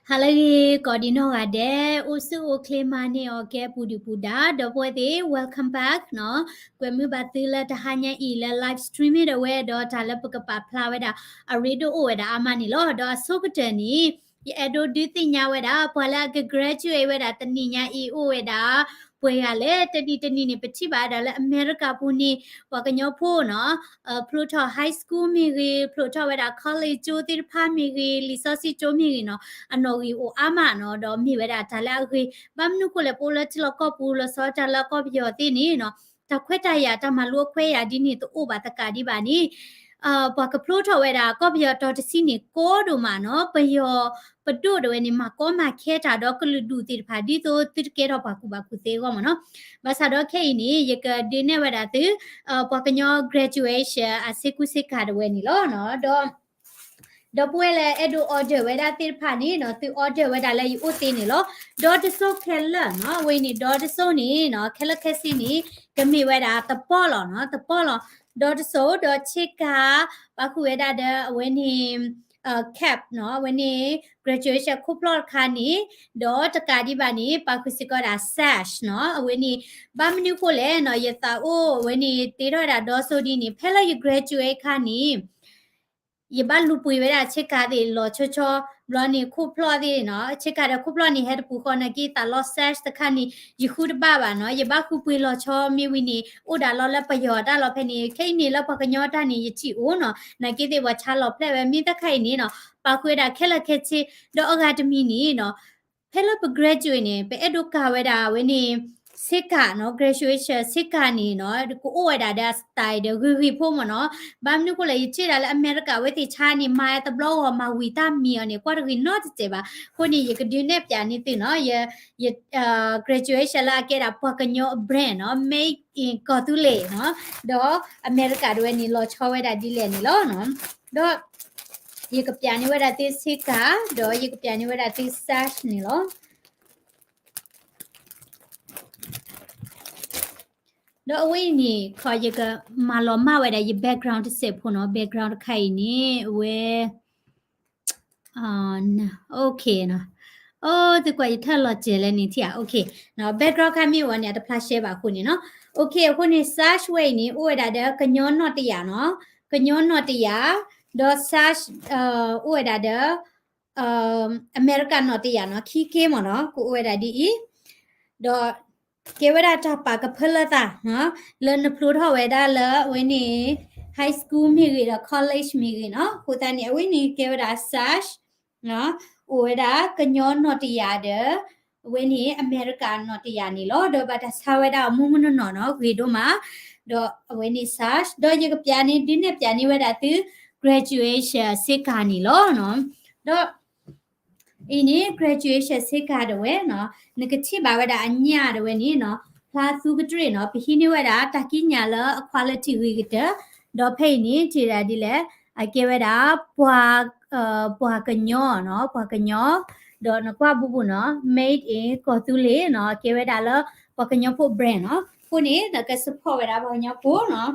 ဟါလၢအဂ့ၤ ကိးဒံနီၢ်ဂၤဒဲး, အိၣ်ဆူၣ်အိၣ်ချ့မၤန့ၢ်အီၤကဲပူၤဒုၣ်ပူၤဒါ, ဒီပုၢ်ဝဲၢ်သ့ၣ် welcome back နီၤ. ကွဲမုာ်ဘၣ်သုလၢတဟါညါအံၤလၢ live streaming ဒီးဝဲဒီးတၢ်လၢပကပာ်ဖျါဝဲဒၣ် အရ့ဒိၣ်အိၣ်ဝဲဒၣ်အါမးန့ၣ်လီၤ. ဒီးအဆိကတၢၢ်န့ၣ် ယအဲၣ်ဒိးဒုးသ့ၣ်ညါဝဲဒၣ် ပှၤလၢအက graduate ဝဲဒၣ်တနံၤညါအံၤအိၣ်ဝဲဒၣ် ပှဲၤဂၤလဲၣ်. တနံၤတနံၤန့ၣ် ပထံၣ်ဘၣ်ဝဲဒၣ်လၢအမဲရကၤပူၤန့ၣ် ပှၤကညီဖိနီၤ ဖျိထီၣ် high school မ့ၢ်ဂ့ၤ, ဖျိထီၣ်ဝဲဒၣ် college ကၠိသ့ၣ်တဖၣ်မ့ၢ်ဂ့ၤ, လံာ်စီဆှံကၠိမ့ၢ်ဂ့ၤနီၤ, အနီၣ်ဂံၢ်အိၣ်အါမးနီၤ, ဒီးမ့ၢ်ဝဲဒၣ်တၢ်လၢအဂ့ၤ. ဘၣ်မနုၤဃိလဲၣ် ပအိၣ်လၢထံလီၢ်ကီၢ်ပူၤ လီၤဆီတၢ်လၢကီၢ်ပယီၤသ့ၣ်န့ၣ်နီၤ, တၢ်ခွဲးတၢ်ယာ် တၢ်မၤလိအခွဲးယာ်ဒ်န့ၣ် တအိၣ်ဘၣ်သကးဒံးဘၣ်န့ၣ် ပှၤကဖျိထီၣ်ဝဲဒၣ် ကီၢ်ပယီၤတီၤတဆံန့ၣ် ကီဒိၣ်မးနီၤ, ပယီၤပဒိၣ်ဒၣ်ဝဲန့ၣ် မၤကီမၤခဲတၢ်ဒီးကလုာ်ဒူၣ်သ့ၣ်တဖၣ် ဒ်သိးသုတကဲထီၣ်ပှၤကူၣ်ဘၣ်ကူၣ်သ့အဂီၢ်မးနီၤ. ဘၣ်ဆၣ်ဒီးခဲအံၤန့ၣ် ယကဒုးနဲၣ်ဝဲဒၣ်သု ပှၤကညီ graduation အဆ့ကူဆ့ကၤဒၣ်ဝဲန့ၣ်လီၤ. ဒီး ဒီပုၢ်ဝဲၢ်လၢအဲၣ်ဒိး order ဝဲဒၣ်သ့ၣ်တဖၣ်န့ၣ်နီၤ သု order ဝဲဒၣ်လၢယအိၣ်သ့န့ၣ်လီၤ. ဒီးတစိၢ်ခဲလၢာ်နီၤ, အဝဲန့ၣ် ဒီးတစိၢ်န့ၣ်နီၤ ခဲလၢာ်ခဲဆ့န့ၣ် ကမ့ၢ်ဝဲဒၣ်သပီၢ်လီၤနီၤ, သပီၢ်လီၤ. ဒီးတစိၢ် ဒီးဆ့ကၤ ပာ်ဃုာ်ဝဲဒၣ်ဒီးအဝဲန့ၣ် cap နီၤ, အဝဲန့ၣ် graduation ခိၣ်ဖျီၣ်တခါန့ၣ်, ဒီးတကးဒံးဘၣ်န့ၣ် ပာ်ဃုာ်စ့ၢ်ကီးဒၣ် sash နီၤ, အဝဲန့ၣ် ဘၣ်မနုၤဃိလဲၣ်နီၤ, ယသးအိၣ်အဝဲန့ၣ် တ့ထီၣ်ဝဲဒၣ်ဒီစိဒ်န့ၣ် ဖဲလၢယ graduate အခါန့ၣ် ယဘၣ်လူၤပှ့ၤဝဲဒၣ်ဆ့ကၤသ့ၣ်လီၤဆီဆီ, ဘျီန့ၣ် ခိၣ်ဖျီၣ်သ့ၣ်နီၤ, ဆ့ကၤဒီးခိၣ်ဖျီၣ်န့ၣ် ဟဲတပူၤဃီနာ်က့ သးလီ sash တခါန့ၣ် ယဃုတဘၣ်ဘၣ်နီၤ, ယဘၣ်ဃုပှ့ၤလီၤဆီမ့ၢ်ဝံၤန့ၣ် အိၣ်ဒၣ်လီၤလၢပယီၤတၢ်လီၤဖဲန့ၣ်, ခဲအံၤန့ၣ်လၢပှၤကညီတၢ်န့ၣ် ယထံၣ်အိၣ်နီၤ, နာ်က့သ့ၣ်ပှၤဆါလီၤဖျဲၣ်ဝဲ မ့ၢ်တခါအံၤန့ၣ်နီၤ, ပာ်ဃုာ်ဝဲဒၣ်ခဲလၢာ်ခဲဆ့, ဒီးအဂၤတမံၤန့ၣ်နီၤ ဖဲလၢပ graduate န့ၣ် ပအဲၣ်ဒိးကၤဝဲဒၣ်အဝဲန့ၣ် ဆ့ကၤနီၤ, graduation ဆ့ကၤန့ၣ်နီၤ ကအိၣ်ဝဲဒၣ်ဒီးအ style ဒီးဂ့ၤဂ့ၤဖိမ့ၢ်နီၤ, ဘၣ်မနုၤဃိလဲၣ် ယထံၣ်ဒၣ်လၢအမဲရကၤဝဲသ့ၣ်ဆါန့ၣ် မၤတဘျီဂီၤမၤဝံၤတၢ်မံၤအီၤန့ၣ် ကွၢ်တဂ့ၤနီတစဲးဘၣ်. အဃိန့ၣ် ယကဒုးနဲၣ်ပၠးန့ၢ်သုနီၤ, ယ graduation လၢအကဲဒၣ်ပှၤကညီ brand နီၤ, made in ကီၢ်သူလ့ၤနီၤ, ဒီးအမဲရကၤဒၣ်ဝဲန့ၣ် လီၤဆီဝဲဒၣ်ဒ်လဲၣ်န့ၣ်လီၤ. ဒီး ယကပၠးန့ၢ်ဝဲဒၣ်သုဆ့ကၤ, ဒီးယကပၠးန့ၢ်ဝဲဒၣ်သု sash န့ၣ်လီၤ. ဒီးအဝဲအံၤန့ၣ် ခီယကမၤလီၤမၢ်ဝဲဒၣ်ယ background တစဲးဖိနီၤ, background တခါအံၤန့ၣ် အဝဲ OK နီၤ, အိ သုကွၢ်ယထၢၣ်လီၤစဲးလဲၣ်န့ၣ်ထံၣ်ဧါ, OK နီၤ, background ခါမ့ၢ်ဝဲန့ၣ် အတဖျါရှဲဘၣ်အဃိန့ၣ်နီၤ, OK အဃိန့ၣ် sash ဝဲအံၤန့ၣ် အိၣ်ဝဲဒၣ်ဒီးကညီနီၣ်တယာ်နီၤ, ကညီနီၣ်တယာ်, ဒီး sash အိၣ်ဝဲဒၣ်ဒီး အမဲရကၤနီၣ်တယာ်နီၤ, ခံခ့မ့ၢ်နီၤ, ကအိၣ်ဝဲဒၣ်ဒ်အံၤ, ဒီး ကဲဝဲဒၣ်တၢ်ပာ်ကဖၢလၢသးနီၤ, လၢနဖျိထီၣ်ဝဲဒၣ်လၢအဝဲန့ၣ် high school မ့ၢ်ဂ့ၤဒီး college မ့ၢ်ဂ့ၤနီၤ, အဃိသတးန့ၣ် အဝဲန့ၣ်ကဲဝဲဒၣ် sash နီၤ, အိၣ်ဝဲဒၣ်ကညီနီၣ်တယာ်ဒီး အဝဲန့ၣ်အမဲရကၤနီၣ်တယာ်န့ၣ်လီၤ. ဒီးဘၣ်တၢ်ဆါဝဲဒၣ်အမူမုၢ်နီၢ်နီၢ်နီၤ, ဂ့ၤဒိၣ်မး, ဒီးအဝဲန့ၣ် sash, ဒီးယကပၠးန့ၢ် ဒုးနဲၣ်ပၠးန့ၢ်ဝဲဒၣ်သု graduation ဆ့ကၤန့ၣ်လီၤနီၤ, ဒီး အံၤန့ၣ် graduation ဆ့ကၤဒၣ်ဝဲနီၤ, နကထံၣ်ဘၣ်ဝဲဒၣ်အညၣ်ဒၣ်ဝဲန့ၣ်နီၤ, ဖျါသူကတြ့ၣ်နီၤ, ပဟံးန့ၢ်ဝဲဒၣ်တၢ်ကံးညာ်လၢအ quality ဂ့ၤကတၢၢ်, ဒီးဖဲအံၤန့ၣ် ထံၣ်ဒၣ်ဒ်လဲၣ်, အကဲဝဲဒၣ် ပှၤ ပှၤကညီနီၤ, ပှၤကညီ, ဒီးနကွၢ်ဘူးဘူးနီၤ, made in ကီၢ်သူလ့ၤနီၤ, ကဲဝဲဒၣ်လၢပှၤကညီဖိ brand နီၤ, အဃိန့ၣ် နက support ဝဲဒၣ်ပှၤကညီဖိနီၤ.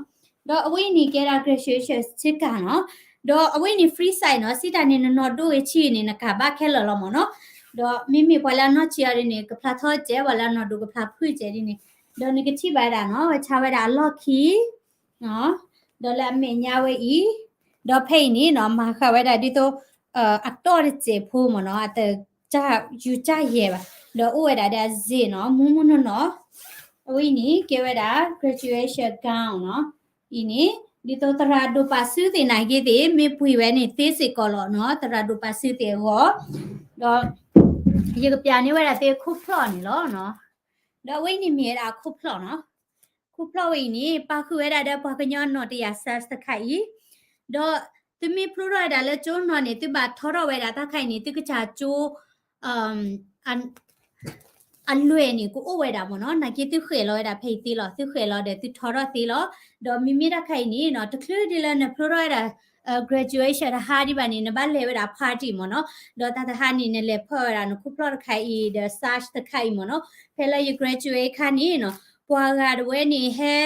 ဒီးအဝဲအံၤန့ၣ်ကဲဒၣ် graduation ဆ့ကၤနီၤ, ဒီးအဝဲအံၤန့ၣ် free size နီၤ, စံးတၢ်န့ၣ် နနီၢ်ဒိၣ်ဂ့ၤဆံးန့ၣ် နကၤဘၣ်ခဲလၢာ်လီၤမ့ၢ်နီၤ, ဒီးမ့မ့ၢ်ပှၤလၢအနီၢ်ဆံးအီၤဒ်န့ၣ် ကဖျါထီၣ်စဲး, ပှၤလၢအနီၢ်ဒိၣ်ကဖျါဖုၣ်စဲးဒ်န့ၣ်, ဒီးနကထံၣ်ဘၣ်ဒၣ်နီၤ, ဝဲဆါဝဲဒၣ်အလီၢ်ခံ ဒီးလၢအမဲာ်ညါဝဲအံၤ, ဒီးဖဲအံၤန့ၣ်နီၤ မၤဃာ်ဝဲဒၣ်ဒ်သိး အတီၢ်တစဲးဖိမ့ၢ်နီၤ, အတယူၤကၢ်ယဲၢ်ဘၣ်, ဒီးအိၣ်ဝဲဒၣ်ဒီးအ zip နီၤ, မူမူနီၢ်နီၢ်, အဝဲအံၤန့ၣ် ကဲဝဲဒၣ် graduation gown နီၤ, အံၤန့ၣ် ဒ်သိးသရၣ်ဒိၣ်ပာ်စုသ့ၣ်နာ်က့သ့ၣ် မ့ၢ်ပှ့ၤဝဲန့ၣ်သ့စ့ၢ်ကီးလီၤနီၤ, သရၣ်ဒိၣ်ပာ်စုသ့ၣ်အဂီၢ်, ဒီး ယကပၠးန့ၢ်ဝဲဒၣ်သ့ခိၣ်ဖျီၣ်န့ၣ်လီၤနီၤ, ဒီးအဝဲအံၤန့ၣ်မ့ၢ်ဝဲဒၣ်ခိၣ်ဖျီၣ်နီၤ, ခိၣ်ဖျီၣ်ဝဲအံၤန့ၣ် ပာ်ဃုာ်ဝဲဒၣ်ဒီးပှၤကညီနီၣ်တယာ် sash တခါအံၤ, ဒီးသုမ့ၢ်ဖျိထီၣ်ဝဲဒၣ်လၢကၠိနီၤန့ၣ် သုဘၣ်ထီထီၣ်ဝဲဒၣ်တၢ်ခါအံၤန့ၣ် သုကစၢ်ကၠိ အလွဲၢ်န့ၣ် ကအိၣ်ဝဲဒၣ်မ့ၢ်နီၤ, နာ်က့သုဃဲးလီၤဝဲဒၣ်ဖဲအံၤသ့လီၤ, သုဃဲးလီၤဒီးသုထီထီၣ်သ့လီၤ, ဒီးမ့မ့ၢ်တၢ်ခါအံၤန့ၣ်နီၤ တချုးဒ်လၢနဖျိထီၣ်ဝဲဒၣ် graduation တဟါဒံးဘၣ်န့ၣ် နဘၣ်လဲၤဝဲဒၣ် party မ့ၢ်နီၤ, ဒီးတၢ်တဟါန့ၣ် နလဲၤဖီၣ်ဝဲဒၣ်နခိၣ်ဖျီၣ်တခါအံၤ ဒီး sash တခါအံၤမ့ၢ်နီၤ, ဖဲလၢယ graduate ခါန့ၣ်နီၤ ပှၤဂၤတဝဲန့ၣ်ဟဲ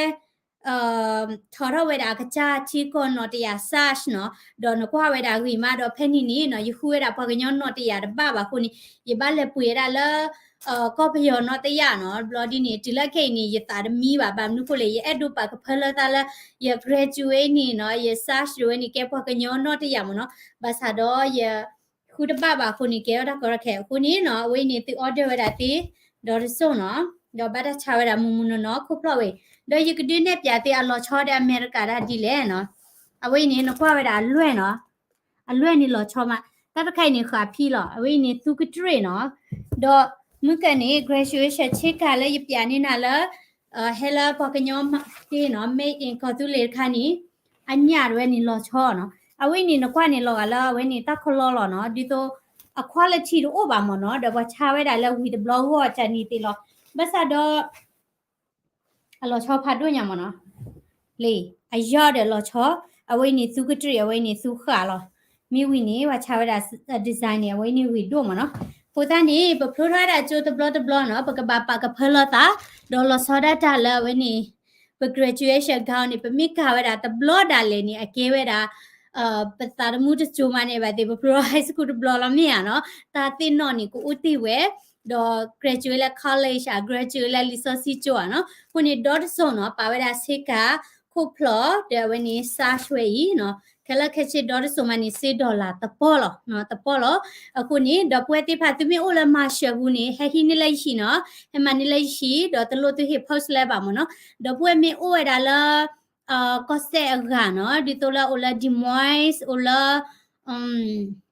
ထီထီၣ်ဝဲဒၣ်အကစၢ်ထံကီၢ်နီၣ်တယာ် search နီၤ, ဒီးနကွၢ်ဝဲဒၣ်ဂ့ၤမး ဒီးဖဲန့ၣ်န့ၣ်နီၤ ယဃုဝဲဒၣ်ပှၤကညီနီၣ်တယာ်တဘၣ်ဘၣ်အဃိန့ၣ် ယဘၣ်လဲၤပှ့ၤဝဲဒၣ်လၢ ကီၢ်ပယီၤနီၣ်တယာ်နီၤ, ဘျီဒ်န့ၣ် တုၤလၢခဲအံၤန့ၣ် ယသးတမံဘၣ် ဘၣ်မနုၤဃိလဲၣ် ယအဲၣ်ဒိးပာ်ကဖၢလၢသးလၢ ယ graduate န့ၣ်နီၤ ယ search ဒၣ်ဝဲန့ၣ် ကဲပှၤကညီနီၣ်တယာ်မ့ၢ်နီၤ, ဘၣ်ဆၣ်ဒီးယ ဃုတဘၣ်ဘၣ်အဃိန့ၣ် ကဲထီၣ်တၢ်ကီတၢ်ခဲအဃိန့ၣ်နီၤ အဝဲအံၤန့ၣ် သု order ဝဲဒၣ်သ့ ဒီတစိၢ်နီၤ, ဒီးဘၣ်တၢ်ဆါဝဲဒၣ်မုၢ်မုၢ်နီၢ်နီၢ်ခိၣ်ဖျီၣ်ဝဲ, ဒီးယကဒုးနဲၣ်ပၠးသုအလီၤဆီဒီးအမဲရကၤတၢ်ဒ်လဲၣ်နီၤ, အဝဲအံၤန့ၣ် နကွၢ်ဝဲဒၣ်အလွဲၢ်နီၤ, အလွဲၢ်န့ၣ်လီၤဆီမး, တၢ်တခါအံၤန့ၣ်ဃာ်ဖံလီၤ, အဝဲအံၤန့ၣ်သူကတြ့ၣ်နီၤ, ဒီးမုၢ်ကၢန့ၣ် graduation ဆ့ကၤလၢယပၠးန့ၢ်နၤလၢ ဟဲလၢပှၤကညီသ့နီၤ made in ကီၢ်သူလ့ၤတခါန့ၣ် အညၣ်တဝဲန့ၣ်လီၤဆီနီၤ, အဝဲအံၤန့ၣ် နကွၢ်န့ၣ်လီၤဂာ်လၢအဝဲန့ၣ်တၢ်ခီလီလီၤနီၤ, ဒ်သိးအ quality တအိၣ်ဘၣ်မ့ၢ်နီၤ, ဒီးပှၤဆါဝဲဒၣ်လၢဝံၤတဘျီဂီၢ်ကန့ၣ်သ့လီၤ, ဘၣ်ဆၣ်ဒီး အလီၤဆီဖးဒိၣ်ညါမ့ၢ်နီၤ, လံ အယီၢ်ဒီးလီၤဆီ, အဝဲအံၤန့ၣ်သူကတြ့ၣ် အဝဲအံၤန့ၣ်သူဃာ်လီၤ, မ့ၢ်ဝံၤန့ၣ် ပှၤဆါဝဲဒၣ် design န့ၣ် အဝဲအံၤန့ၣ်ဂ့ၤဒိၣ်မ့ၢ်နီၤ, အဃိသတးန့ၣ် ပဖျိထီၣ်ဝဲဒၣ်ကၠိတဘျီတဘျီနီၤ ပကဘၣ်ပာ်ကဖၢလီၤသး, ဒီးလီၤဆီဒၣ်တၢ်လၢအဝဲန့ၣ် ပ graduation gown န့ၣ် ပမ့ၢ်ကၤဝဲဒၣ်တဘျီဒၣ်လဲာ်န့ၣ် အကဲဝဲဒၣ် ပသးတမူတစိၤမးန့ၣ်ဘၣ်သ့ၣ် ပဖျိထီၣ် high school တဘျီလီၤမ့ၢ်ဧါနီၤ, တၢ်သ့ၣ်နီၣ်န့ၣ် ကအိၣ်တ့ၢ်ဝဲ, ဒီး graduate လၢ college ဧါ graduate လၢလံာ်စီဆှံကၠိဧါနီၤ, အဃိန့ၣ် ဒီတစိၢ်နီၤ ပာ်ဝဲဒၣ်ဆ့ကၤ ခိၣ်ဖျီၣ် ဒီးအဝဲန့ၣ် search ဝဲအံၤနီၤ, ခဲလၢာ်ခဲဆ့ဒီတစိၢ်မးန့ၣ် စ့ dollar တပီၢ်လီၤ, တပီၢ်လီၤ, အဃိန့ၣ် ဒီပုၢ်ဝဲၢ်သ့ၣ်တဖၣ် သုမ့ၢ်အိၣ်လၢ Marshall ပူၤန့ၣ် ဟဲဟံးန့ၢ်လၢယဟံၣ်နီၤ, ဟဲမၤန့ၢ်လၢယဟံၣ် ဒီးတလိၣ်သုဟ့ၣ် post လၢၤဘၣ်မ့ၢ်နီၤ, ဒီပုၢ်ဝဲၢ်မ့ၢ်အိၣ်ဝဲဒၣ်လၢ ကီၢ်စဲၣ်အဂၤနီၤ, ဒ်သိးလၢအိၣ်လၢ Des Moines အိၣ်လၢ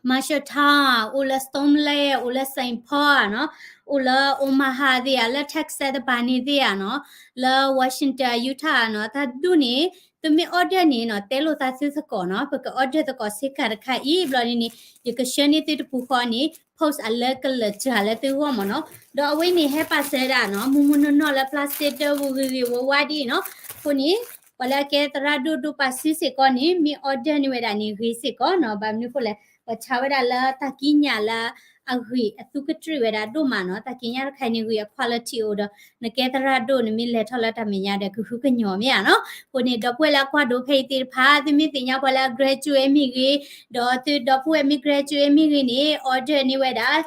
Marshalltown အိၣ်လၢ Stone Lake အိၣ်လၢ Saint Paul နီၤ, အိၣ်လၢ Omaha သ့ၣ်ဧါ, လၢ Texas တပၤန့ၣ်သ့ၣ်ဧါနီၤ, လၢ Washington Utah နီၤ, တၢ်ဒူၣ်န့ၣ် သုမ့ၢ် order န့ၣ်နီၤ တဲလိာ်သးသုသကိးနီၤ, ပက order သကိးဆ့ကၤတခါအံၤ ဘျီဒ်န့ၣ် ယကဆှၢန့ၢ်သုတပူၤဃီန့ၣ် post အလၢကလၢာ်စှၤလၢသုဂီၢ်မ့ၢ်နီၤ, ဒီးအဝဲအံၤန့ၣ် ဟဲပာ်စၢၤဝဲဒၣ်နီၤ မုၢ်မုၢ်နီၢ်နီၢ်လၢ plastic ဒၢပူၤဂ့ၤဂ့ၤဝါဝါဒ်အံၤနီၤ, အဃိန့ၣ် ပှၤလၢအကဲသရၣ်ဒိၣ်ဒိၣ်ပာ်စုစ့ၢ်ကီးန့ၣ် မ့ၢ် order န့ၢ်ဝဲဒၣ်န့ၣ်ဂ့ၤစ့ၢ်ကီးနီၤ, ဘၣ်မနုၤအဃိလဲၣ် ပဆါဝဲဒၣ်လၢတၢ်ကံးညာ်လၢအဂ့ၤအသူကတြ့ၣ်ဝဲဒၣ်ဒိၣ်မးနီၤ, တၢ်ကံးညာ်တခါအံၤန့ၣ်ဂ့ၤအ quality အိၣ်ဒီး နကဲသရၣ်ဒိၣ် နမ့ၢ်လဲၤထီၣ်လၢတၢ်မဲာ်ညါဒီးကဟုကညီၤမ့ၢ်ဧါနီၤ, အဃိန့ၣ် ဒီပုၢ်ဝဲၢ်လၢအကွၢ်ဒိဖဲအံၤသ့ၣ်တဖၣ် သုမ့ၢ်သ့ၣ်ညါပှၤလၢအ graduate မ့ၢ်ဂ့ၤ, ဒီးသုဒီပုၢ်ဝဲၢ်မ့ၢ် graduate မ့ၢ်ဂ့ၤန့ၣ် order န့ၢ်ဝဲဒၣ်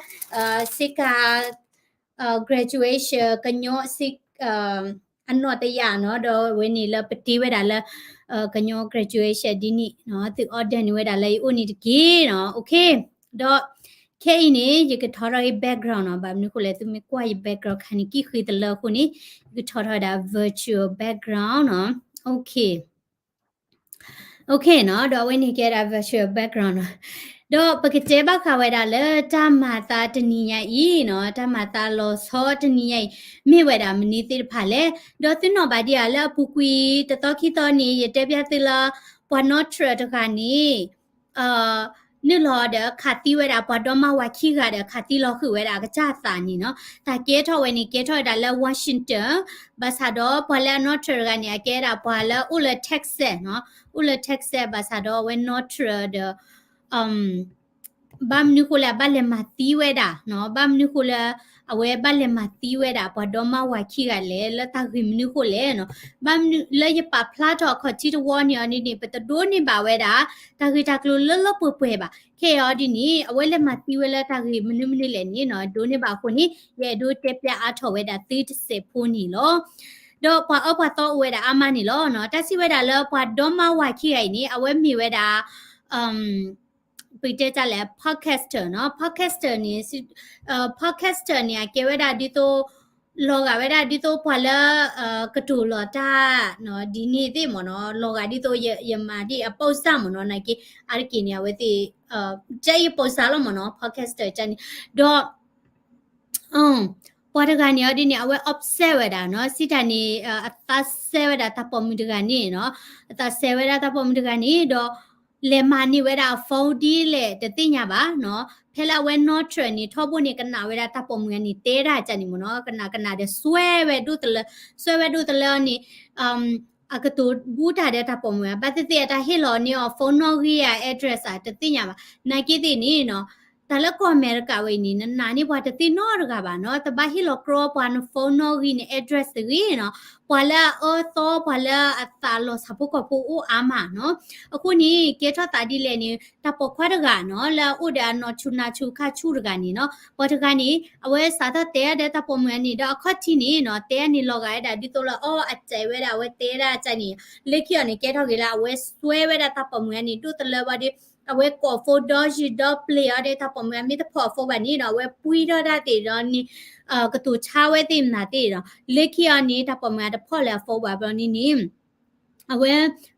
ဆ့ကၤ graduation ကညီ အနီၣ်တယာ်နီၤ, ဒီးဝဲန့ၣ်လၢပတ့ဝဲဒၣ်လၢ ကညီ graduation ဒ်န့ၣ်နီၤ, သု order န့ၢ်ဝဲဒၣ်လၢယအိၣ်န့ၣ်တက့ၢ်နီၤ, okay, ဒီး ခဲအံၤန့ၣ် ယကထီထီၣ်အံၤ background နီၤ, ဘၣ်မနုၤအဃိလဲၣ် သုမ့ၢ်ကွၢ်ယ background ခါန့ၣ် ကံၣ်ဃံတလၢအဃိန့ၣ် ယကထီထီၣ်ဝဲဒၣ် virtual background နီၤ, okay, okay နီၤ, ဒီးအဝဲန့ၣ်ကဲဒၣ် virtual background နီၤ, ဒီးပကတဲဘၣ်ဃးဝဲဒၣ်လၢတၢ်မၤသးတနံၤညါအံၤနီၤ, တၢ်မၤသးလီၤဆီတနံၤညါအံၤ မ့ၢ်ဝဲဒၣ်မနုၤသ့ၣ်တဖၣ်လဲၣ်, ဒီးသုနီၣ်ဘၣ်ဒံးဧါ လၢအပူၤကွံာ်တသီခံသီန့ၣ် ယတဲပျၢ်သုလၢ ပှၤနီၣ်ထြၢၣ်တဂၤန့ၣ် နုာ်လီၤဒီးခးသံဝဲဒၣ်ပှၤဒီမါဝၤခံဂၤဒီး ခးသံလီၤဃုာ်ဝဲဒၣ်အကစၢ်သးန့ၣ်နီၤ, တၢ်ကဲထီၣ်ဝဲန့ၣ် ကဲထီၣ်ဝဲဒၣ်လၢ Washington, ဘၣ်ဆၣ်ဒီးပှၤလၢအနီၣ်ထြၢၣ်တဂၤန့ၣ် အကဲဒၣ်ပှၤလၢအိၣ်လၢ Texas နီၤ, အိၣ်လၢ Texas ဘၣ်ဆၣ်ဒီးအဝဲနီၣ်ထြၢၣ်ဒီး ဘၣ်မနုၤဃိလၢအဘၣ်လဲၤမၤသံဝဲဒၣ်နီၤ, ဘၣ်မနုၤဃိလၢ အဝဲဘၣ်လဲၤမၤသံဝဲဒၣ်ပှၤဒီမါဝၤခံဂၤလဲၣ်, လၢတၢ်ဂ့ၢ်မနုၤဃိလဲၣ်နီၤ, ဘၣ်မနုၤလၢယပာ်ဖျါထီၣ်အခီၣ်ထံးတဝီန့ၣ်အီၤန့ၣ်န့ၣ် ပတဒိးန့ၢ်ဘၣ်ဝဲဒၣ် တၢ်ဂ့ၢ်တၢ်ကျိၤလၢလၢပှဲၤပှဲၤဘၣ်, ခဲအံၤအီၤဒ်န့ၣ် အဝဲလဲၤမၤသံဝဲလၢတၢ်ဂ့ၢ်မနုၤမနုၤလဲၣ်န့ၣ်နီၤ, ဒိးန့ၢ်ဘၣ်အဃိန့ၣ် ယအဲၣ်ဒိးတဲပျၢ်အါထီၣ်ဝဲဒၣ်သုတစဲးဖိန့ၣ်လီၤ. ဒီးပှၤအၢပှၤသီအိၣ်ဝဲဒၣ်အါမးန့ၣ်လီၤ. တၢ်စံးဝဲဒၣ်လၢပှၤဒီမါဝၤခံဂၤအံၤန့ၣ် အဝဲမ့ၢ်ဝဲဒၣ် ပတဲတၢ်လဲၣ် podcaster နီၤ, podcaster န့ၣ် podcaster န့ၣ် အကဲဝဲဒၣ်ဒ်သိး လီၤဂာ်ဝဲဒၣ်ဒ်သိးပှၤလၢ ကတိၤလီၤတၢ် ဒ်န့ၣ်သ့ၣ်မ့ၢ်နီၤ, လီၤဂာ်ဒ်သိးယမၤဒ်အ post မ့ၢ်နီၤ, နာ်က့ အါတက့ၢ်န့ၣ် အဝဲသ့ၣ် ကဲယ post လီၤမ့ၢ်နီၤ, podcaster ကန့ၣ်, ဒီး ပှၤတဂၤန့ၣ်အီၤဒ်န့ၣ် အဝဲ obsess ဝဲဒၣ်နီၤ, စံးတၢ်န့ၣ် အသးစဲဝဲဒၣ်တၢ်ပိာ်မုၣ်တဂၤန့ၣ်နီၤ, အသးစဲဝဲဒၣ်တၢ်ပိာ်မုၣ်တဂၤန့ၣ် ဒီး လဲၤမၤန့ၢ်ဝဲဒၣ်အ phone ဒ်လဲၣ်တသ့ၣ်ညါဘၣ်နီၤ, ဖဲလၢအဝဲနီၣ်ထြၢၣ်န့ၣ် ထီဘိန့ၣ် ကနၣ်ဝဲဒၣ်တၢ်ပိာ်မုၣ်ဂၤန့ၣ် တဲဒၣ်ကန့ၣ်မ့ၢ်နီၤ, ကနၣ်ကနၣ်ဒီး စွဲဝဲဒိၣ်တလၢ, စွဲဝဲဒိၣ်တလၢန့ၣ် အကတိၤဘူၣ်တၢ်ဒီးတၢ်ပိာ်မုၣ်ဧါ, ဘၣ်သ့ၣ်သ့ၣ်အတၢ်ဟ့ၣ်လီၤန့ၢ်အီၤ phone နီၣ်ဂံၢ်ဧါ address ဧါ တသ့ၣ်ညါဘၣ်. နာ်က့သ့ၣ်န့ၣ်နီၤ, တၢ်လၢကီၢ်အမဲရကၤဝဲအံၤန့ၣ် နနာ်န့ၢ်ပှၤတသ့နီတဂၤဘၣ်နီၤ, တဘၣ်ဟ့ၣ်လီၤကြီပှၤန phone နီၣ်ဂံၢ် န address တဂ့ၤနီၤ, ပှၤလၢအအၢသီ ပှၤလၢအသးလီၤဆၣ်ဖိကီၢ်ဖိအိၣ်အါမးနီၤ. အဃိန့ၣ် ကဲထီၣ်သးဒ်လဲၣ်န့ၣ် တၢ်ပိာ်ခွါတဂၤနီၤ လၢအအိၣ်ဒီးအနီၢ်ဆူၣ်နၢ်ဆူၣ်ခါဆူၣ်တဂၤန့ၣ်နီၤ, ပှၤတဂၤန့ၣ် အဝဲစးထီၣ်တဲအါဒီးတၢ်ပိာ်မုၣ်အန့ၣ် ဒီးအခီၣ်ထံးန့ၣ်နီၤ တဲအန့ၣ်လီၤဂာ်ဝဲဒၣ်ဒ်သိးလၢအီအစဲးဝဲဒၣ် အဝဲတဲဒၣ်အစဲးန့ၣ်, လၢခံအီၤန့ၣ် ကဲထီၣ်က့ၤလၢအဝဲစွဲဝဲဒၣ်တၢ်ပိာ်မုၣ်အန့ၣ် ဒိၣ်တလၢဘၣ်ဒီး အဝဲကိး phone ဒီယံၤဒီပျ့ၤအီၤဒီး တၢ်ပိာ်မုၣ်အမ့ၢ်တဖီၣ်အ phone ဘၣ်န့ၣ်နီၤ အဝဲပှံထီၣ်တၢ်သ့ၣ်ဒီးန့ၣ် ကတိၤဆါဝဲသ့ၣ်မနုၤသ့ၣ်ဒီး လၢခံအီၤန့ၣ် တၢ်ပိာ်မုၣ်အတဖီၣ်လၢအ phone ဘၣ်ဘျီန့ၣ်န့ၣ် အဝဲ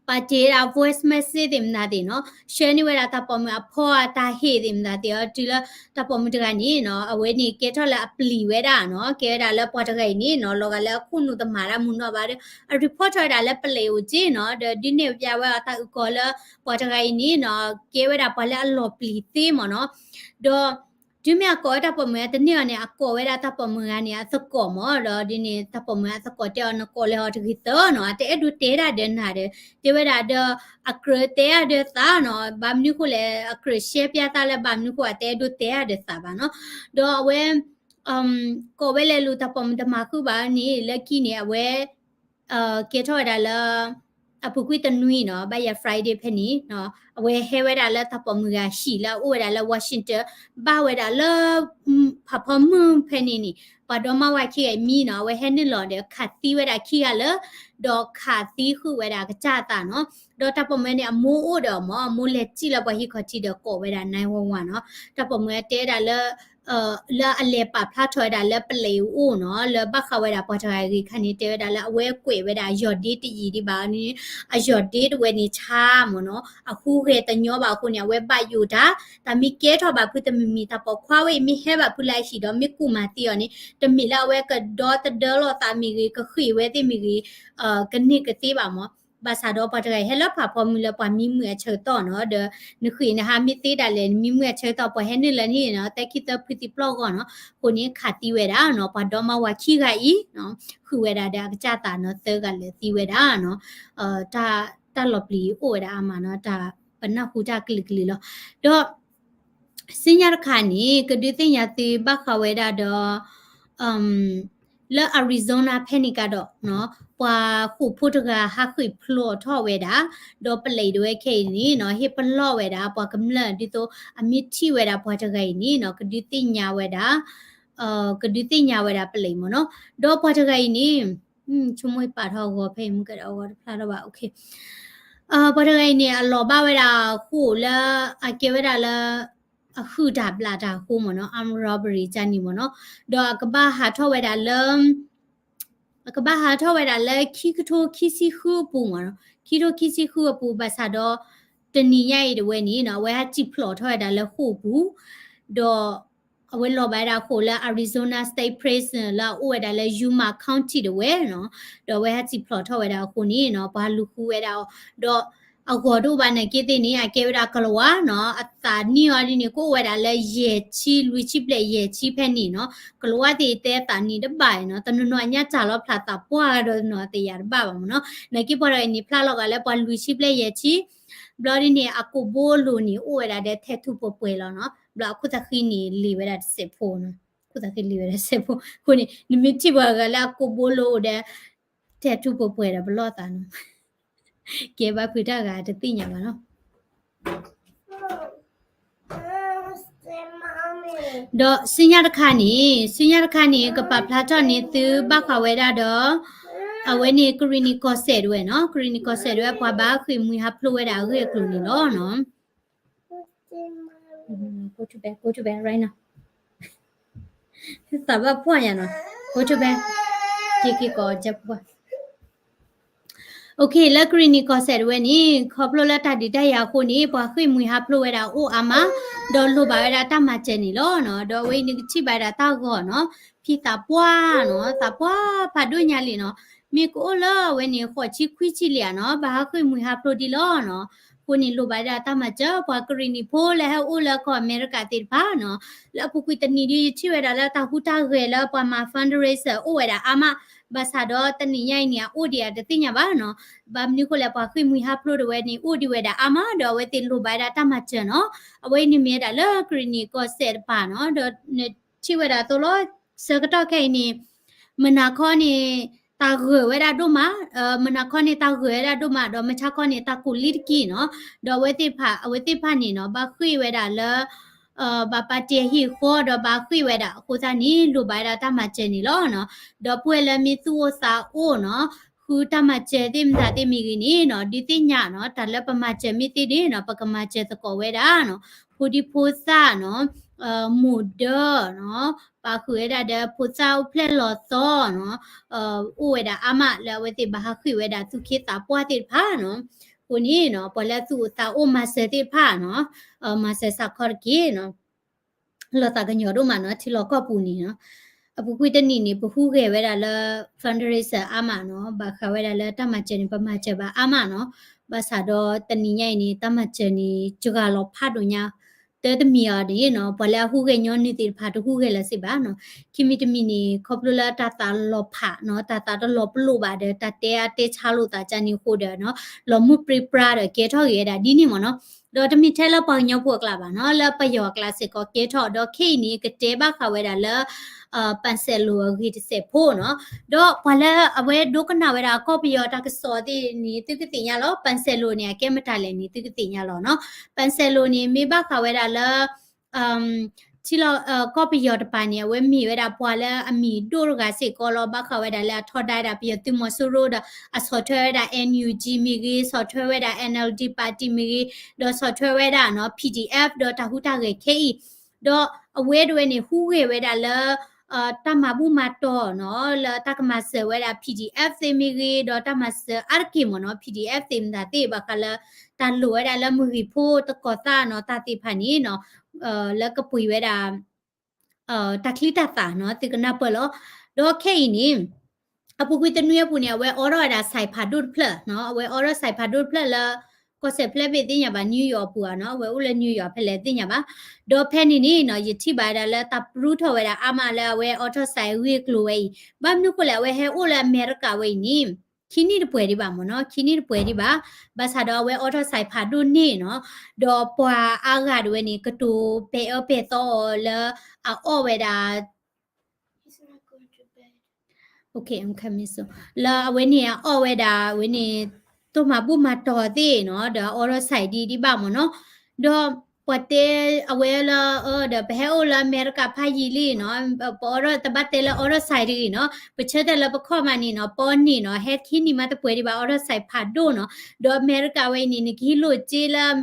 ပာ်တ့ၢ်ဝဲဒၣ် voice message သ့ၣ်မနုၤသ့ၣ်နီၤ, ဆှၢန့ၢ်ဝဲဒၣ်တၢ်ပိာ်မုၣ်အဖီအတၢ်ဟ့ၣ်သ့ၣ်မနုၤသ့ၣ်အီၤ တုၤလၢတၢ်ပိာ်မုၣ်တဂၤန့ၣ်နီၤ အဝဲန့ၣ်ကဲထီၣ်လၢအပျံၤဝဲဒၣ်နီၤ, ကဲဝဲဒၣ်လၢပှၤတဂၤအံၤန့ၣ်နီၤ လီၤဂာ်လၢအခိၣ်နူာ်တမၤတၢ်မုာ်နီၢ်ဘၣ်ဒီး အ report ထီၣ်ဝဲဒၣ်လၢပလံးအိၣ်က့နီၤ, ဒီးဒုးနဲၣ်ပျးဝဲအီၤတၢ်အုၣ်ကီၤလၢ ပှၤတဂၤအံၤန့ၣ်နီၤ ကဲဝဲဒၣ်ပှၤလၢအလီၤပျံၤသ့မ့ၢ်နီၤ, ဒီး တုၤမ့ၢ်အကိးဝဲတၢ်ပိာ်မုၣ်အတန့ၢ်အီၤန့ၣ် အကိးဝဲဒၣ်တၢ်ပိာ်မုၣ်ဂၤန့ၣ် အသကိးမ့ၢ် ဒီးဒ်န့ၣ် တၢ်ပိာ်မုၣ်အသကိးတဲအီၤ နကိးလဲၤအီၤတဂ့ၤသၢနီၤ, အတအဲၣ်ဒိးတဲဒၣ်ဒီးနၤဒီး တဲဝဲဒၣ်ဒီး အကြၢးတဲအါဒီးသးနီၤ, ဘၣ်မနုၤဃိလဲၣ် အကြၢးရှဲပျါသးလၢဘၣ်မနုၤဃိ အတအဲၣ်ဒိးတဲအါဒီးသးဘၣ်နီၤ, ဒီးအဝဲ ကိးဝဲလဲၤလူၤတၢ်ပိာ်မုၣ်တမၤဃုာ်ဘၣ်န့ၣ် လၢခံန့ၣ် အဝဲ ကဲထီၣ်ဝဲဒၣ်လၢ အပူၤကွံာ်တနွံနီၤ ဘၣ်ယၤ Friday ဖဲန့ၣ် အဝဲဟဲဝဲဒၣ်လၢတၢ်ပိာ်မုၣ်ဂၤဟံၣ်လၢအအိၣ်ဝဲဒၣ်လၢ Washington ဘၣ်ဝဲဒၣ်လၢ ဖးဖီမုၢ်ဖဲန့ၣ်န့ၣ် ပှၤဒီမါဝၤခံဂၤအံၤမံနီၤ အဝဲဟဲနုာ်လီၤဒီးခးသံဝဲဒၣ်ခံဂၤလၢ ဒီးခးသံဃုာ်ဝဲဒၣ်အကစၢ်အသးနီၤ, ဒီးတၢ်ပိာ်မုၣ်န့ၣ် အမိၢ်အိၣ်ဒီးအီၤမ့ၢ် အမိၢ်လဲၤစံၣ်လၢပှၤဟံၣ်ခီၣ်ထံးဒီးကိးဝဲဒၣ် nine one one နီၤ, တၢ်ပိာ်မုၣ်တဲဝဲဒၣ်လၢ လၢအလဲၤပာ်ဖျါထီၣ်ဝဲဒၣ်လၢပလံးအအိၣ်နီၤ လၢဘၣ်ဃးဝဲဒၣ်ပှၤတဂၤအဂ့ၢ်ခါန့ၣ် တဲဝဲဒၣ်လၢအဝဲကွဲးဝဲဒၣ်အယီၢ်ဒ့တယံာ်ဒံးဘၣ်န့ၣ် အယီၢ်ဒ့တဝဲန့ၣ်ဆါမ့ၢ်နီၤ အဟူးဂဲၤတညီဘၣ်အဃိန့ၣ် အဝဲဘၣ်ယိၣ်တၢ် တၢ်မ့ၢ်ကဲထီၣ်ဘၣ်ဖုတမံၤမံၤ တၢ်ပိာ်ခွါဝဲအံၤမ့ၢ်ဟဲဘၣ်ဖုလၢအဟံၣ်ဒီးမ့ၢ်ကူၣ်မၤသံအီၤန့ၣ် တမ့ၢ်လၢအဝဲကဒီသဒၢလိာ်သးမ့ၢ်ဂ့ၤ ကဃ့ၢ်ဝဲသ့ၣ်မ့ၢ်ဂ့ၤ ကန့ၢ်ကသ့ဘၣ်မ့ၢ် ဘၣ်ဆၣ်ဒီးပှၤတဂၤအံၤဟဲလၢဖးဖီမုၢ်လၢပှၤမံမုာ်အဆၢကတီၢ်နီၤ ဒီးနဃ့ၢ်နဟါမ့ၢ်သ့ဒၣ်လဲာ် နမံမုာ်အဆၢကတီၢ် ပှၤဟဲနုာ်လၢန့ၣ်နီၤ သၢခံသၢဖုသံပျီၢ်ဂီၢ်နီၤ အဃိန့ၣ်ခးသံဝဲဒၣ်နီၤ ပှၤဒီမါဝၤခံဂၤအံၤ ဃုာ်ဝဲဒၣ်ဒီးအကစၢ်သးနီၤ သၢဂၤလၢာ်သံဝဲဒၣ်နီၤ တၢ်လီၤပျံၤအိၣ်ဝဲဒၣ်အါမးနီၤ တၢ်ပနၢ်ဟူတၢ်ကလုာ်ကလုာ်လီၤ ဒီး ဆူညါတခါန့ၣ် ကဒုးသ့ၣ်ညါသုဘၣ်ဃးဝဲဒၣ်ဒီး လၢ Arizona ဖဲန့ၣ်ကဒီး ပှၤဃိာ်ဖိတဂၤဟးဃ့ၢ်ဖျိးထီၣ်ဝဲဒၣ် ဒီးပလံးတဝဲခဲအံၤန့ၣ်နီၤ ဟ့ၣ်ပလီၢ်ဝဲဒၣ် ပှၤကမျၢၢ်ဒ်သိး အမ့ၢ်ထံၣ်ဝဲဒၣ်ပှၤတဂၤအံၤန့ၣ်နီၤ ကဒုးသ့ၣ်ညါဝဲဒၣ် ကဒုးသ့ၣ်ညါဝဲဒၣ်ပလံးမ့ၢ်နီၤ ဒီးပှၤတဂၤအံၤန့ၣ် ဆိကမိၣ်ပာ်ထီၣ်အဂီၤဖဲအံၤ မုၢ်ကဒီးအဂီၤတဖျါထီၣ်ဘၣ် ပှၤတဂၤအံၤန့ၣ် အလီၤဘၣ်ဝဲဒၣ်ဃိာ်လၢ အကဲဝဲဒၣ်လၢ အဟုၣ်တၢ်ဘျးတၢ်ဃိမ့ၢ်နီၤ armed robbery ကန့ၣ်မ့ၢ်နီၤ ဒီးအကဘၣ်ဟးထီၣ်ဝဲဒၣ်လၢ အကဘၣ်ဟးထီၣ်ဝဲဒၣ်လၢခံကထိခံဆံဃုအပူၤမ့ၢ်နီၤ ခံကထိခံဆံဃုအပူၤ ဘၣ်ဆၣ်ဒီး တနံၤညါအံၤတဝဲန့ၣ်နီၤ အဝဲဟဲစံၣ်ဖျိးထီၣ်ဝဲဒၣ်လၢဃိာ်ပူၤ ဒီး အဝဲလီၤဘၣ်ဝဲဒၣ်ဃိာ်လၢ Arizona State Prison လၢအအိၣ်ဝဲဒၣ်လၢ Yuma County တဝဲနီၤ ဒီးအဝဲဟဲစံၣ်ဖျိးထီၣ်ဝဲဒၣ်အဃိန့ၣ်နီၤ ပှၤလူၤဃုဝဲဒၣ်အီၤ ဒီး အဂီၤတအိၣ်ဘၣ်နာ်က့သ့ၣ်န့ၣ် အကဲဝဲဒၣ်ကလၤဝါနီၤ အသးနံၣ်အီၤဒ်န့ၣ် ကအိၣ်ဝဲဒၣ်လၢယဲၢ်ဆံ လွံၢ်ဆံဘျဲၣ်ယဲၢ်ဆံဖဲန့ၣ်နီၤ ကလၤဝါသ့ၣ်တဲသးနံၣ်တဘၣ်အံၤနီၤ တနီၤနီၤအညါတၢ်လီၤဖျးသးပှၢ်ဒီးနီၤ တယာ်တဘၣ်ဘၣ်မ့ၢ်နီၤ နာ်က့ပှၤတဂၤအံၤန့ၣ် ဖျါလီၤဂာ်လၢပှၤလွံၢ်ဆံဘျဲၣ်ယဲၢ်ဆံ ဘျီဒ်န့ၣ် အကိာ်ဘိအလိၤန့ၣ် အိၣ်ဝဲဒၣ်ဒီးထဲးထူၣ်ပှဲၤပှဲၤလီၤနီၤ ဘျီအခိၣ်သးဃံန့ၣ် လံာ်ဝဲဒၣ်တစဲးဖိနီၤ အခိၣ်သးဃံလံာ်ဝဲဒၣ်တစဲးဖိ အဃိန့ၣ် နမ့ၢ်ထံၣ်ပှၤဂၤလၢအကိာ်ဘိလိၤအိၣ်ဒီး ထဲးထူၣ်ပှဲၤပှဲၤဒီးပလီၢ်သးနီၤ ကဲဘၣ်ဖုတၢ်ဂၤတသ့ၣ်ညါဘၣ်နီၤ ဒီးဆူညါတခါန့ၣ် ဆူညါတခါန့ၣ် ကပာ်ဖျါထီၣ်န့ၢ်သုဘၣ်ဃးဝဲဒၣ်ဒီး အဝဲန့ၣ်ကရံၣ်နံၣ်ကီၢ်စဲၣ်တဝဲနီၤ ကရံၣ်နံၣ်ကီၢ်စဲၣ်တဝဲ ပှၤဘၣ်ဃ့ၢ်မှံဟးဖျိးဝဲဒၣ်အဂ့ၢ်အကျိၤန့ၣ်လီၤနီၤ Go to bed, go to bed right now. သးဘၣ်ဖှီၣ်ညါနီၤ Go to bed. က့ၤက့ၤကီးကဲဖှီၣ် OK လၢကရံၣ်နံၣ်ကီၢ်စဲၣ်တဝဲန့ၣ် ခီဖျိလၢတၢ်ဒုးတၢ်ယၤအဃိန့ၣ် ပှၤဃ့ၢ်မှံဟးဖျိးဝဲဒၣ်အိၣ်အါမး ဒီးလိၣ်ဘၣ်ဝဲဒၣ်တၢ်မၤစၢၤန့ၣ်လီၤနီၤ ဒီးအဝဲအံၤန့ၣ်ကထံၣ်ဘၣ်ဝဲဒၣ်တၢ်ဂီၤနီၤ ဖံသးပှၢ်နီၤ သးပှၢ်ဖးဒိၣ်ညါလံနီၤ မ့ၢ်ကအိၣ်လၢအဝဲန့ၣ် ဃိးဆံခွံဆံလံဧါနီၤ ဘၣ်ဟးဃ့ၢ်မှံဟးဖျိးဒံးလီၤနီၤ အဃိန့ၣ်လိၣ်ဘၣ်ဝဲဒၣ်တၢ်မၤစၢၤ ပှၤကရံၣ်နံၣ်ဖိလၢဟဲအိၣ်လၢကီၢ်အမဲရကၤသ့ၣ်တဖၣ်နီၤ လၢအပူၤကွံာ်တနံၤဒ်ယထံၣ်ဝဲဒၣ်လၢတၢ်ဟူးတၢ်ဂဲၤလၢပှၤမၤ fundraiser အိၣ်ဝဲဒၣ်အါမး ဘၣ်ဆၣ်ဒီးတနံၤညါအံၤန့ၣ် အအိၣ်ဒံးဧါတသ့ၣ်ညါဘၣ်နီၤ. ဘၣ်မနုၤဃိလဲၣ် ပှၤဃ့ၢ်မှံဟးဖျိးတဝဲန့ၣ် အိၣ်ဒံးဝဲဒၣ်အါမး ဒီးအဝဲသ့ၣ်လိၣ်ဘၣ်ဝဲဒၣ်တၢ်မၤစၢၤနီၤ. အဝဲအံၤန့ၣ်မ့ၢ်ဝဲဒၣ်လၢကရ့ၣ်နံၣ်ကီၢ်စဲၣ်တပၤနီၤ, ဒီးနထံၣ်ဝဲဒၣ်အသိးလီၤ ဆၢကတီၢ်ခဲအံၤန့ၣ် မုၢ်နၤခီန့ၣ် တၢ်ဂၢၢ်ဝဲဒၣ်ဒိၣ်မး, မုၢ်နၤခီန့ၣ် တၢ်ဂၢၢ်ဝဲဒၣ်ဒိၣ်မး ဒီးမုၢ်ဆါခီန့ၣ် တၢ်ကိၢ်လံတက့ၢ်နီၤ. ဒီးအဝဲသ့ၣ်တဖၣ် အဝဲသ့ၣ်တဖၣ်န့ၣ်နီၤ ဘၣ်ဃ့ၢ်ဝဲဒၣ်လၢ ဘၣ်ပာ်တ့ၢ်ဟံၣ်ဃီဒီးဘၣ်ဃ့ၢ်ဝဲဒၣ်အဃိသတးန့ၣ် လိၣ်ဘၣ်ဝဲဒၣ်တၢ်မၤစၢၤန့ၣ်လီၤနီၤ. ဒီပုၢ်ဝဲၢ်လၢမ့ၢ်သူၣ်အိၣ်သးအိၣ်နီၤ ဃုတၢ်မၤစၢၤသ့ၣ်မတၤသ့ၣ်မ့ၢ်ဂ့ၤန့ၣ်နီၤ ဒုးသ့ၣ်ညါနီၤ တၢ်လၢပမၤစၢၤမ့ၢ်သ့န့ၣ်နီၤ ပကမၤစၢၤသကိးဝဲဒၣ်နီၤ ဖိဒံဖိသၣ်နီၤ မိၢ်ဒၢနီၤ ပာ်ဃုာ်ဝဲဒၣ်ဒီးဖိသၣ်အိၣ်ဖျဲၣ်လီၤသီနီၤ အိၣ်ဝဲဒၣ်အါမးလၢအဝဲသ့ၣ်ဘၣ်ဟးဃ့ၢ်ဝဲဒၣ်သူၣ်က့သးပှၢ်သ့ၣ်တဖၣ်နီၤ. အဃိန့ၣ်နီၤ ပှၤလၢသူၣ်အိၣ်သးအိၣ်မၤစၢၤသ့ၣ်တဖၣ်နီၤ မၤစၢၤစးခီတက့ၢ်နီၤ လီၤသးကညီၤဒိၣ်မးနီၤ ထံလီၢ်ကီၢ်ပူၤန့ၣ်နီၤ. အပူၤကွံာ်တနံၣ်န့ၣ် ပဟူးဂဲၤဝဲဒၣ်လၢ fundraiser အါမးနီၤ ဘၣ်ဃးဝဲဒၣ်လၢတၢ်မၤစၢၤန့ၣ် ပမၤစၢၤဘၣ်အါမးနီၤ. ဘၣ်ဆၣ်ဒီးတနံၤညါအံၤန့ၣ် တၢ်မၤစၢၤန့ၣ် စှၤလီၤဖးဒိၣ်ညါ တၢ်တမံၤအီၤန့ၣ်နီၤ ပှၤလၢအဟူးဂဲၤညီနုၢ်သ့ၣ်တဖၣ် တဟူးဂဲၤလၢၤစ့ၢ်ဘၣ်နီၤ. ခံမံၤတမံၤန့ၣ် ခီဖျိလၢတၢ်သးလီၤဖးနီၤ တၢ်သးတလီၤပလိာ်ဘၣ်ဒီး တၢ်တဲအါတဲဆါလိာ်သးကန့ၣ်အဃိဒီးနီၤ လီၤမူပြံပြါဒီးကဲထီၣ်ဂ့ၤဝဲဒၣ်ဒ်န့ၣ်မ့ၢ်နီၤ. ဒီးတမ့ၢ်ထဲလၢပှၤကညီဖိအကျါဘၣ်နီၤ လၢပယီၤအကျါစ့ၢ်ကီးကဲထီၣ် ဒီးခဲအံၤန့ၣ် ကတဲဘၣ်ဃးဝဲဒၣ်လၢ ပၣ်စဲးလိၤအဂ့ၢ်တစဲးဖိနီၤ. ဒီးပှၤလၢအဝဲဒိကနၣ်ဝဲဒၣ်ကီၢ်ပယီၤတၢ်ကစီၣ်သ့ၣ်န့ၣ် သုကသ့ၣ်ညါလီၤ ပၣ်စဲးလိၤန့ၣ် အကဲမတၤလဲၣ်န့ၣ် သုကသ့ၣ်ညါလီၤနီၤ. ပၣ်စဲးလိၤန့ၣ် မ့ၢ်ဘၣ်ဃးဝဲဒၣ်လၢ ထံလီၢ် ကီၢ်ပယီၤတပၤန့ၣ် အဝဲမ့ၢ်ဝဲဒၣ်ပှၤလၢအမံၤဒိၣ်တဂၤစ့ၢ်ကီးလီၤ. ဘၣ်ဃးဝဲဒၣ်လၢအထီဒါဝဲဒၣ်ပယီၤသုးမီၤစိရိၤဒီး အဆီၣ်ထွဲဝဲဒၣ် NUG မ့ၢ်ဂ့ၤ ဆီၣ်ထွဲဝဲဒၣ် NLD party မ့ၢ်ဂ့ၤ ဒီးဆီၣ်ထွဲဝဲဒၣ်နီၤ PDF ဒီးတၢ်ဟူးတၢ်ဂဲၤခဲအံၤ ဒီးအဝဲဒၣ်ဝဲန့ၣ် ဟူးဂဲၤဝဲဒၣ်လၢ တၢ်မၤဘူၣ်မၤတီၢ်နီၤ လၢတၢ်ကမၤစၢၤဝဲဒၣ် PDF သ့ၣ်မ့ၢ်ဂ့ၤ ဒီးတၢ်မၤစၢၤအါတက့ၢ်မ့ၢ်နီၤ PDF သ့ၣ်မတၤသ့ၣ် ဘၣ်ဃးလၢ တၢ်လိၣ်ဝဲဒၣ်လၢမုၢ်ဂံၢ်ဖိသကိးသၣ်နီၤ တၢ်သ့ၣ်တဖၣ်န့ၣ်နီၤ လၢကပှ့ၤဝဲဒၣ် တၢ်ချံတၢ်သၣ်နီၤ သုကနၢ်ပၢၢ်လီၤ. ဒီးခဲအံၤန့ၣ် အပူၤကွံာ်တနွံအပူၤန့ၣ် အဝဲအိးထီၣ်ဝဲဒၣ် site ဖးဒိၣ်တဖျၢၣ်နီၤ အဝဲအိးထီၣ် site ဖးဒိၣ်တဖျၢၣ်လၢ ကီၢ်စဲၣ်ဖျၢၣ်ဘ့ၣ်သ့ၣ်ညါဘၣ် New York အပူၤဧါနီၤ အဝဲအိၣ်လၢ New York ဖဲလဲၣ်သ့ၣ်ညါဘၣ်. ဒီးဖဲန့ၣ်န့ၣ်နီၤ ယထံၣ်ဘၣ်ဝဲဒၣ်လၢတၢ်ပရူထီၣ်ဝဲဒၣ်အါမးလၢအဝဲအိးထီၣ် site အဂ့ၢ်အကျိၤဝဲအံၤ ဘၣ်မနုၤဃိလဲၣ် အဝဲဟဲအိၣ်လၢအမဲရကၤဝဲအံၤန့ၣ် ခံနံၣ်တပှဲၤဒံးဘၣ်မ့ၢ်နီၤ ခံနံၣ်တပှဲၤဒံးဘၣ်. ဘၣ်ဆၣ်ဒီးအဝဲအိးထီၣ် site ဖးဒိၣ်န့ၣ်နီၤ ဒီးပှၤအါဂၤဒၣ်ဝဲန့ၣ် ကတိၤပဲာ်အၢပဲာ်သီအီၤလၢအအီၣ်ဝဲဒၣ် လၢအဝဲန့ၣ်အအီၣ်ဝဲဒၣ်ဝဲန့ၣ် တိၢ်မၤဘူၣ်မၤတီၤသ့ၣ်နီၤ ဒီးအအိးထီၣ် site ဒံးဒံးဘၣ်မ့ၢ်နီၤ. ဒီးပှၤတဲအဝဲလၢ အၢ ဒီးပဟဲအိၣ်လၢအမဲရကၤဖးယံာ်လံနီၤ ပအိးထီၣ်တဘၣ်တဲလၢအိးထီၣ် site တဂ့ၤနီၤ ပဆၢတဲာ်လၢပခီၣ်မးန့ၣ်နီၤ ပီနံၣ်နီၤ ဟဲခံနံၣ်မးတပှဲၤဒံးဘၣ် အိးထီၣ် site ဖးဒိၣ်နီၤ. ဒီးအမဲရကၤဝဲအံၤန့ၣ် နကဟံးလိၢ်စ့လၢ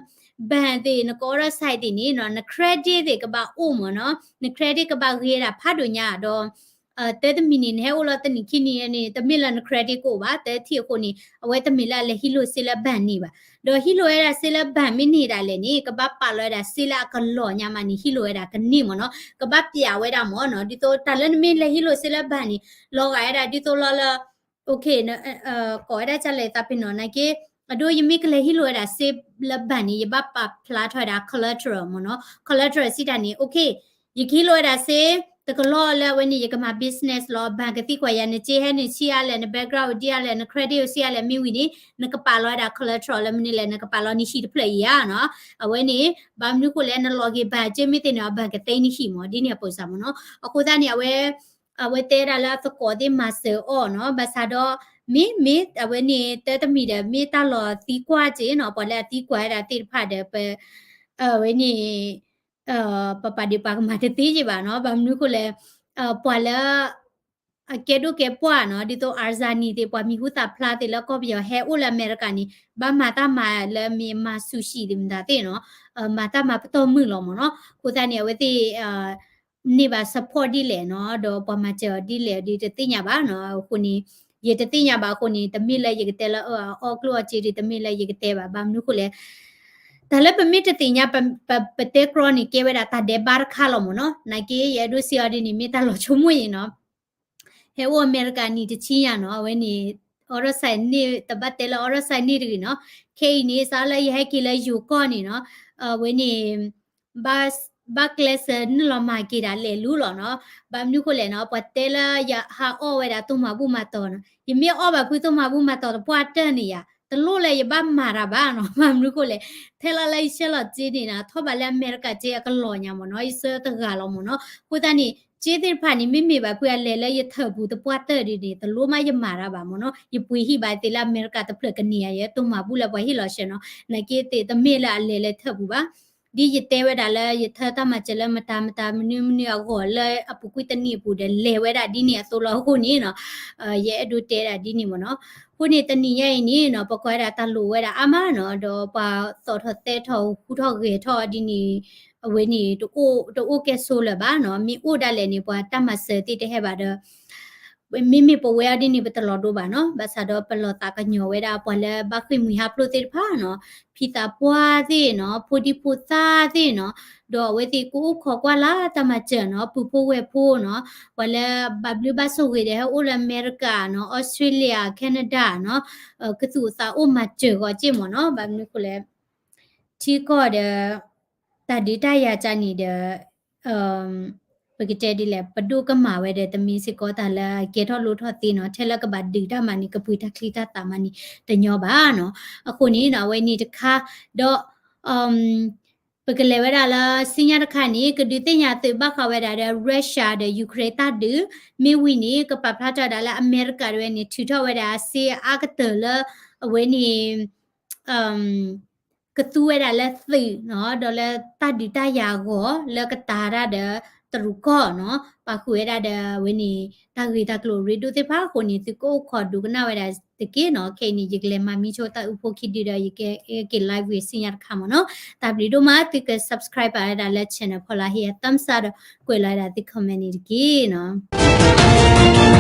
bank သ့ၣ် နကအိးထီၣ် site သ့ၣ်န့ၣ်နီၤ န credit သ့ၣ်ကဘၣ်အိၣ်မ့ၢ်နီၤ န credit ကဘၣ်ဂ့ၤဒၣ်ဖးဒိၣ်ညါဒီး တၢ်တမံၤန့ၣ် နဟဲအိၣ်လီၤတနံၣ်ခံနံၣ်န့ၣ် တမ့ၢ်လၢန credit ကအိၣ်ဘၣ် တၢ်ထံၣ်အဃိန့ၣ် အဝဲတမ့ၢ်လၢအလဲၤဟံးလိၢ်စ့လၢ bank န့ၣ်ဘၣ်. ဒီးဟံးလိၢ်ဝဲဒၣ်စ့လၢ bank မ့ၢ်န့ၢ်ဒၣ်လဲာ်န့ၣ် ကဘၣ်ပာ်လီၤဝဲဒၣ်စ့လၢအကလီၢ်ညါမးန့ၣ် ဟံးလိၢ်ဝဲဒၣ်ကန့ၢ်မ့ၢ်နီၤ ကဘၣ်ပျးဝဲဒၣ်မ့ၢ်နီၤ ဒ်သိးတၢ်လၢနမ့ၢ်လဲၤဟံးလိၢ်စ့လၢ bank န့ၣ် လီၤဂာ်ဝဲဒၣ်ဒ်သိးလီၤလၢ OK ကိးဝဲဒၣ်ကလဲၣ်သးပ့ၤနီၣ်နာ်က့ အဒိ ယမ့ၢ်ကလဲၤဟံးလိၢ်ဝဲဒၣ်စ့လၢ bank န့ၣ် ယဘၣ်ပာ်ဖျါထီၣ်ဝဲဒၣ် collateral မ့ၢ်နီၤ collateral စံးတၢ်န့ၣ် OK ယကဟံးလိၢ်ဝဲဒၣ်စ့ တကလီၢ်လၢအဝဲန့ၣ် ယကမၤ business လီၤ bank ကသံကွၢ်ယၤ နစ့ဟဲနုာ်ဆံးအါလဲၣ် န background ဒ်အါလဲၣ် န credit စ့အါလဲၣ် မ့ၢ်ဝံၤန့ၣ် နကပာ်လီၤဝဲဒၣ် collateral လၢမနုၤလဲၣ် နကပာ်လီၤနဟံၣ်တဖျၢၣ်အံၤဧါနီၤ အဝဲန့ၣ် ဘၣ်မနုၤဃိလဲၣ် နလီၤက့ၤ bank က့မ့ၢ်သ့ၣ်န့ၣ် bank ကသ့နဟံၣ်မ့ၢ် ဒ်န့ၣ်အပူၤစ့ၢ်မ့ၢ်နီၤ အဃိသတးန့ၣ် အဝဲ အဝဲတဲဒၣ်လၢအသကိးသ့ၣ်မၤစၢၤအီၤနီၤ ဘၣ်ဆၣ်ဒီး မ့မ့ၢ်အဝဲန့ၣ် တၢ်တမံၤဒီး မ့ၢ်တၢ်လီၤသံကွၢ်က့နီၤ ပှၤလၢအသံကွၢ်ဝဲဒၣ်သ့ၣ်တဖၣ်ဒီး ပ အဝဲန့ၣ် ပပာ်ဒုးပာ်ကမၣ်တသ့က့ဘၣ်နီၤ ဘၣ်မနုၤဃိလဲၣ် ပှၤလၢ အကဲဒိၣ်ကဲပှၢ်နီၤ ဒ်သိး Arzani သ့ၣ် ပှၤမံၤဟူသၣ်ဖျါသ့ၣ်လၢကီၢ်ပယီၤဟဲအိၣ်လၢအမဲရကၤန့ၣ် ဘၣ်မၤတၢ်မၤလၢမ့ၢ်မၤဆူၣ်ဆံၣ်သ့ၣ်မတၤသ့ၣ်နီၤ မၤတၢ်မၤပတီၢ်မုၢ်လီၤမ့ၢ်နီၤ အဃိသတးန့ၣ် အဝဲသ့ၣ် န့ၢ်ဘၣ် support ဒ်လဲၣ်နီၤ ဒီးပှၤမၤစၢၤအီၤဒ်လဲၣ်ဒ်တသ့ၣ်ညါဘၣ်နီၤ အဃိန့ၣ် ယတသ့ၣ်ညါဘၣ်အဃိန့ၣ် တမ့ၢ်လၢယကတဲလၢအအီၣ်ကျိၣ်အီၣ်စ့ဒ် တမ့ၢ်လၢယကတဲဘၣ် ဘၣ်မနုၤဃိလဲၣ် တၢ်လၢပမ့ၢ်တသ့ၣ်ညါ ပတဲကြီန့ၣ် ကဲဝဲဒၣ်တၢ်ဒဲးဘးတခါလီၤမ့ၢ်နီၤ နာ်က့ ယအဲၣ်ဒိးစံးအီၤဒ်န့ၣ် မ့ၢ်တၢ်လီၤဆိကမိၣ်အံၤနီၤ ဟဲအိၣ်အမဲရကၤနံၣ်တဆံညါနီၤ အဝဲန့ၣ် auto side န့ၣ် တဘၣ်တဲလၢ auto side န့ၣ်တဂ့ၤနီၤ ခဲအံၤန့ၣ် စးလၢယဟဲက့ၤလၢယိၤကီၢ်န့ၣ်နီၤ အဝဲန့ၣ် ဘၣ် ဘၣ်ကျဲးစၢးနုာ်လီၤမၤက့ၤဒၣ်လဲာ်လူလီၤနီၤ. ဘၣ်မနုၤဃိလဲၣ်နီၤ, ပှၤတဲလၢယဟးအီၣ်ဝဲဒၣ်သိၣ်မၤဘူၣ်မၤတီၤနီၤ, ယမ့ၢ်အီၣ်ဘၣ်ဖုသိၣ်မၤဘူၣ်မၤတီၤတပှၢ်တၢၢ်န့ၣ်ယၤ, တလိၣ်လၢယဘၣ်မၤတၢ်ဘၣ်နီၤ. ဘၣ်မနုၤဃိလဲၣ်, ထဲလီၤလၢယဆှၢလီၤစ့န့ၣ်နီၤ, ထီၣ်ဘးလၢအမဲရကၤစ့အကလီၤညါမ့ၢ်နီၤ, ယဆှၢတဂၤလီၤမ့ၢ်နီၤ. အဃိသတးန့ၣ် စ့သ့ၣ်တဖၣ်န့ၣ် မ့မ့ၢ်ဘၣ်ဖုအလဲၤလၢယထၢၣ်ပူၤတပှၢ်တၢၢ်ဒ်န့ၣ် တလိၣ်မးယမၤတၢ်ဘၣ်မ့ၢ်နီၤ. ယပှ့ၤဟံၣ်ဘၣ်သ့ၣ်လၢအမဲရကၤတဖျၢၣ်ကန့ၢ်ယၤ ယသိၣ်မၤဘူၣ်လၢပှၤဟ့ၣ်လီၤဆှၢနီၤ, နာ်က့သ့ၣ်တမ့ၢ်လၢအလဲၤလၢထၢၣ်ပူၤဘၣ်. ဒ်ယတဲဝဲဒၣ်လၢယထၢတၢ်မၤစၢၤလၢမတၤမတၤမနုၤမနုၤအဂီၢ်လၢအပူၤကွံာ်တနံၣ်အပူၤဒီး လဲၤဝဲဒၣ်ဒ်န့ၣ်အသိးလီၤအဃိန့ၣ်နီၤ, ယအဲၣ်ဒိးတဲဒၣ်ဒ်န့ၣ်မ့ၢ်နီၤ. အဃိန့ၣ်တနံၤညါအံၤန့ၣ်နီၤ, ပကွၢ်ဝဲဒၣ်တၢ်လိၣ်ဝဲဒၣ်အါမးနီၤ, ဒီးပှၤသီၣ်ထီၣ်သဲထီၣ်ဟူထီၣ်ဂဲၤထီၣ်ဒ်န့ၣ် အဝဲန့ၣ် တအိၣ်ကဲဆိလၢၤဘၣ်နီၤ. မ့ၢ်အိၣ်ဒၣ်လဲာ်န့ၣ် ပှၤတၢ်မၤစၢၤသ့ၣ်တဟဲဘၣ်ဒီး မ့မ့ၢ်ပဝဲအီၤဒ်န့ၣ် ပတလီၤဒိဘၣ်နီၤ, ဘၣ်ဆၣ်ဒီးပလီၤသးကညီၤဝဲဒၣ်ပှၤလၢဘၣ်ဃ့ၢ်မှံဟးဖျိးသ့ၣ်တဖၣ်နီၤ, ဖံသးပှၢ်သ့ၣ်နီၤ, ဖိဒံဖိသၣ်သ့ၣ်နီၤ, ဒီးအဝဲသ့ၣ်ကအိၣ်ခိးကွၢ်လၢတၢ်မၤစၢၤနီၤ, ပုၢ်ဖိဝဲၢ်ဖိနီၤ, ပှၤလၢဘၣ်ဘျုးဘၣ်ဆိၣ်ဂ့ၤဒီးဟဲအိၣ်လၢအမဲရကၤနီၤ, အီစထြ့လယါ, Canada နီၤ, ကသူၣ်အသးအိၣ်မၤစၢၤဂီၤက့ၢ်မ့ၢ်နီၤ. ဘၣ်မနုၤဃိလဲၣ် ထံကီၢ်ဒီး တၢ်ဒုးတၢ်ယၤကန့ၣ်ဒီး ပကတဲဒ်လဲၣ်, ပဒိၣ်ကမၣ်ဝဲဒီး တမ့ၢ်စ့ၢ်ကီးတၢ်လၢအကဲထီၣ်လိၣ်ထီၣ်သ့နီၤ, ထဲလၢကဘၣ်ဒုးတၢ်မးန့ၣ် ကပှ့ၤတၢ်ချံတၢ်သၣ်မးန့ၣ် တညီဘၣ်နီၤ. အဃိန့ၣ်နီၤ, အဝဲန့ၣ်တခါ, ဒီး ပကလဲၤဝဲဒၣ်လၢစံညါတခါန့ၣ် ကဒုးသ့ၣ်ညါသုးဘၣ်ဃးဝဲဒၣ်ဒီး Russia ဒီး Ukraine တၢ်ဒုး, မ့ၢ်ဝံၤန့ၣ် ကပာ်ဖျါထီၣ်ဒၣ်လၢအမဲရကၤတဝဲန့ၣ် ထုးထီၣ်ဝဲဒၣ်စ့အါကတၢၢ်လၢ အဝဲန့ၣ် ကသူဝဲဒၣ်လၢသုးနီၤ, ဒီးလၢတၢ်ဒုးတၢ်ယၤအဂီၢ် လၢကတာ်တၢ်ဒီးတရူးကီၢ်နီၤ, ပာ်ဃုာ်ဝဲဒၣ်ဒီးအဝဲန့ၣ် တၢ်ဂ့ၢ်တၢ်ကျိၤအရ့ဒိၣ်သ့ၣ်တဖၣ်အဃိန့ၣ် သုကအိၣ်ခိးဒိကနၣ်ဝဲဒၣ်တက့ၢ်နီၤ. ခဲအံၤန့ၣ် ယကလဲၤမၤမံဆိတၢ်အုးဖိခံဒုဒီး ယကက့ၤ live ဝံၤစံညါတခါမ့ၢ်နီၤ. တၢ်ဘျုးဒိၣ်မး သုကsubscribeဘၣ်ဝဲဒၣ်လၢ channel ဖီလာ် ဟ့ၣ်ယၤ thumbs up ဒီး ကွဲးလီၤဝဲဒၣ်သု comment န့ၣ်တက့ၢ်နီၤ.